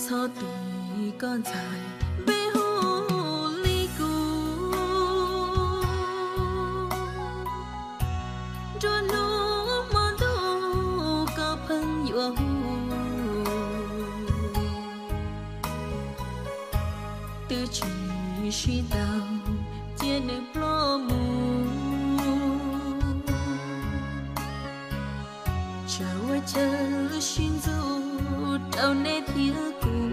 Thov tis koj ntxhais npe hu li kuv, nruab hnub hmo ntuj koj pheej yuav hu. Twb tsis sib tau cia nws ploj mus, tsam ua chaw sib ntxub rau neb thiab kuv.